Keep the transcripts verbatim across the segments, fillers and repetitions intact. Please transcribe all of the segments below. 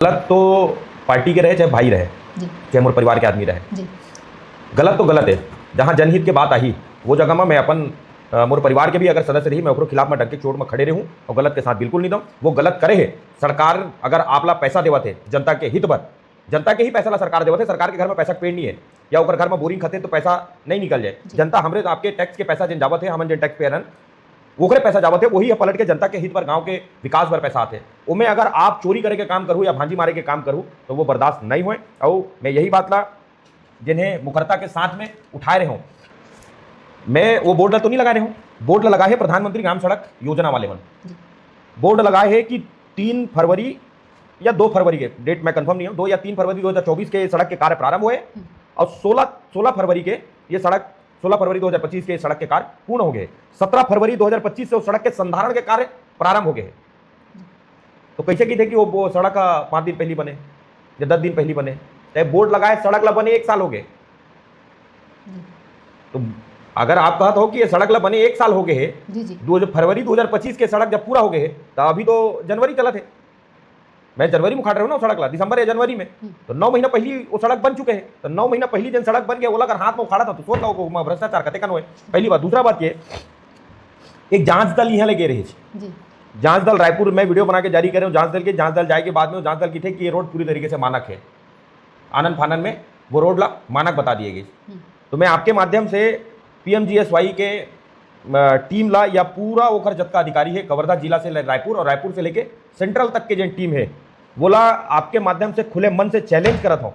गलत तो पार्टी के रहे, चाहे भाई रहे, जी। चाहे मोर परिवार के आदमी रहे, जी। गलत तो गलत है। जहाँ जनहित के बात आही, वो जगह में मैं अपन, अ, मोर परिवार के भी अगर सदस्य रही, मैं ओकरो खिलाफ में डंके चोट में खड़े रहूँ और गलत के साथ बिल्कुल नहीं दूँ। वो गलत करे है। सरकार अगर आप ला पैसा देवत है जनता के हित बर, जनता के ही पैसा ला सरकार देवत है, सरकार के घर में पैसा के पेड़ नहीं है या ओकर घर में बोरिंग खते तो पैसा नहीं निकल जाए। जी। जनता हमरे आपके टैक्स के पैसा जिन जावत है, हमन जिन टैक्स पेयर हन, ओकरे पैसा जावत है, वही ह पलट के जनता के हित बर, गांव के विकास बर पैसा आथे। ओमे अगर आप चोरी करे के काम करू या भांजी मारे के काम करू, तो वो बर्दाश्त नहीं होए। और मैं यही बात ला जिन्हें मुखरता के साथ में उठाए रहे हूँ, मैं वो बोर्ड ला तो नहीं लगा रहे हूँ, बोर्ड ला लगा है प्रधानमंत्री ग्राम सड़क योजना वाले मन। जी। बोर्ड लगाए है कि तीन फरवरी या दो फरवरी के, डेट मैं कंफर्म नहीं हूँ, दो या तीन फरवरी दो हज़ार चौबीस के सड़क के कार्य प्रारंभ हुए हम्म। और सोलह, सोलह फरवरी के ये सड़क, सोलह फरवरी दो हज़ार पच्चीस के सड़क के कार्य पूर्ण हो गए। सत्रह फरवरी दो हज़ार पच्चीस से उस सड़क के संधारण के कार्य प्रारंभ हो गए हैं। तो कैसे की थे कि वो, वो सड़क, आ, पाँच दिन पहली बने या दस दिन पहली बने, चाहे बोर्ड लगाए, सड़क ला बने एक साल हो गए। तो अगर आप कहत हो कि ये सड़क ला बने एक साल हो गए है, जी, जी। दो हज़ार, फरवरी दो हज़ार पच्चीस के सड़क जब पूरा हो गए है, तो अभी तो जनवरी चलत है, मैं जनवरी में उखाड़ रहे हूँ ना वो सड़क ला, दिसंबर या जनवरी में, हम्म। तो नौ महीना पहली वो सड़क बन चुके हैं। तो नौ महीना पहली जन सड़क बन गए, वो अगर हाथ में उखाड़ा था तो सोच लो, वो भ्रष्टाचार कते कन हुए। पहली बात। दूसरा बात ये, एक जांच दल यहाँ ले गए रहे थे। जी। जांच दल रायपुर, मैं वीडियो बना के जारी करे हूँ, जांच दल के, जांच दल जाए के बाद में जांच दल की थे कि ये रोड पूरी तरीके से मानक है, आनन फानन में वो रोड ला मानक बता दिए गए। हम्म। तो मैं आपके माध्यम से पीएमजीएसवाई के, अ, टीम ला या पूरा ओकर जतका अधिकारी है, कवर्धा जिला से ले रायपुर और रायपुर से लेके सेंट्रल तक के जिन टीम है, वो ला आपके माध्यम से खुले मन से चैलेंज करत हूँ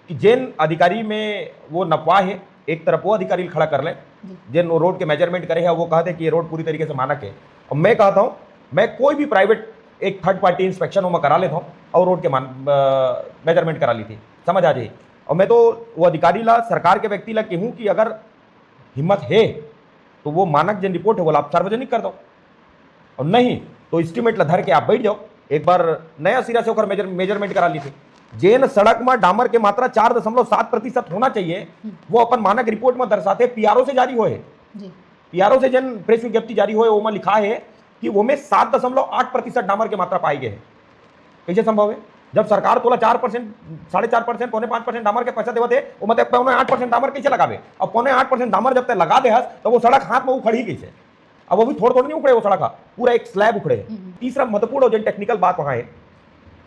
कि जेन अधिकारी में वो नपवा है, एक तरफ वो अधिकारी खड़ा कर ले, जी। जेन वो रोड के मेजरमेंट करे है, वो कहते कि ये रोड पूरी तरीके से मानक है। और मैं कहता हूँ, मैं कोई भी प्राइवेट, एक थर्ड पार्टी इंस्पेक्शन वो मैं करा लेता हूँ और रोड के मान, अ, मेजरमेंट करा ली थी, समझ आ जाए। और मैं तो वो अधिकारी ला, सरकार के व्यक्ति ला कहूँ कि अगर हिम्मत है तो वो मानक जेन रिपोर्ट है, वो ला आप सार्वजनिक कर दो, और नहीं तो एस्टिमेट ला धर के आप बैठ जाओ, एक बार नया सिरा से ओकर मेजर, मेजरमेंट करा ली थी। जेन सड़क में डामर के मात्रा चार दशमलव सात प्रतिशत होना चाहिए, हम्म। वो अपन मानक रिपोर्ट में दर्शाते पीआरओ से जारी होए है। जी। पीआरओ से जेन प्रेस विज्ञप्ति जारी होए, ओमा लिखा है कि ओमे सात दशमलव आठ प्रतिशत डामर के मात्रा पाई गए है। कैसे संभव है? जब सरकार तोला चार परसेंट, साढ़े चार परसेंट, पौने पाँच परसेंट डामर के पैसा देवत है, वो मतलब पौने आठ परसेंट डामर कैसे लगावे? अब पौने आठ परसेंट डामर जब तक लगा दे हस, तो वो सड़क हाथ में उखड़ ही कैसे? अब वो भी थोड़ा थोड़ा नहीं उखड़े, वो सड़क हा, पूरा एक स्लैब उखड़े है। हम्म। तीसरा महत्वपूर्ण और जो टेक्निकल बात वहाँ है,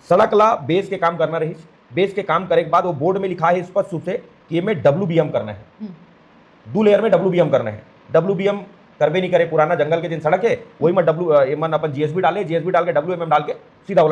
सड़क ला बेस के काम करना रही। बेस के काम करे के बाद वो बोर्ड में लिखा है स्पष्ट रूप से कि ये में डब्ल्यूबीएम करना है, हम्म। दो लेयर में डब्ल्यूबीएम करना है। डब्ल्यूबीएम करबे नहीं करे, पुराना जंगल के जिन सड़क है, वही में डब्ल्यू, अ, ये मन अपन जीएसबी डाले, जीएसबी डाल के डब्ल्यूएमएम डाल के सीधा